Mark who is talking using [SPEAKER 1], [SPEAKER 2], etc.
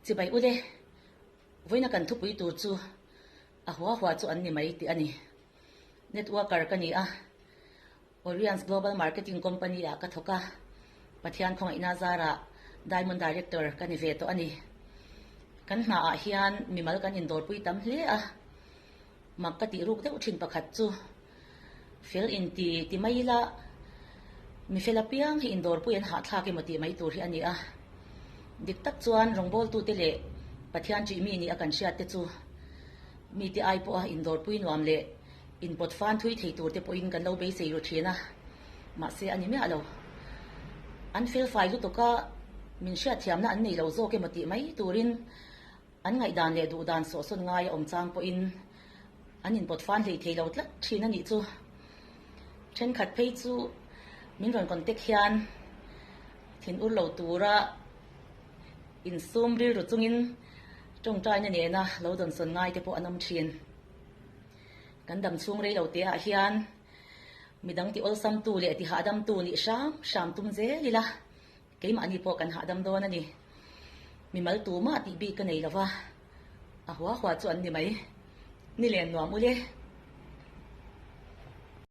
[SPEAKER 1] Chibai ule, vawiina kan thupui tur chu a hua hua chu an ni mai tih a ni. Networker ka ni a, Oriens Global Marketing Company ah ka thawk a, Pathian khawngaihna zarah Diamond Director ka ni ve tawh a ni. Kan hna ah hian mimal kan indawrpui tam hle a, mak ka tih ruk deuh thin pakhat chu fel inti ti mai ila mi fel apiang hi indawrpui an hahthlak emaw tih mai tur hi a ni a. Dik tak chuan rawngbawltute leh Pathian ṭih mi nih a kan hriat te chu mite ai pawha indawrpui nuam leh inpawt fan thui thei tur te pawhin kan lo beisei ru thin a, mahse a ni miah lo. An felfai lutuk a, min hriatthiamna an nei lo zawk emaw tih mai turin an ngaihdan leh duhdan sawhsawn ngai a awm chang pawhin an inpawt fan hlei thei lo tlat thin a nih chu. Thenkhat phei chu min rawn contact hian thin ur lo tura insum rilru chungin tawngtaina nena lo dawnsawn ngai te pawh an awm thin. Kan dam chhung rei lo te ah hian midang ti awlsam tu leh ti hahdam tu nih hram hram tum zel ila keimahni pawh kan hahdam dawn a ni. Mimal tu mah tih bik ka nei lo va, a hua hua chu an ni mai. Ni len nuam ule.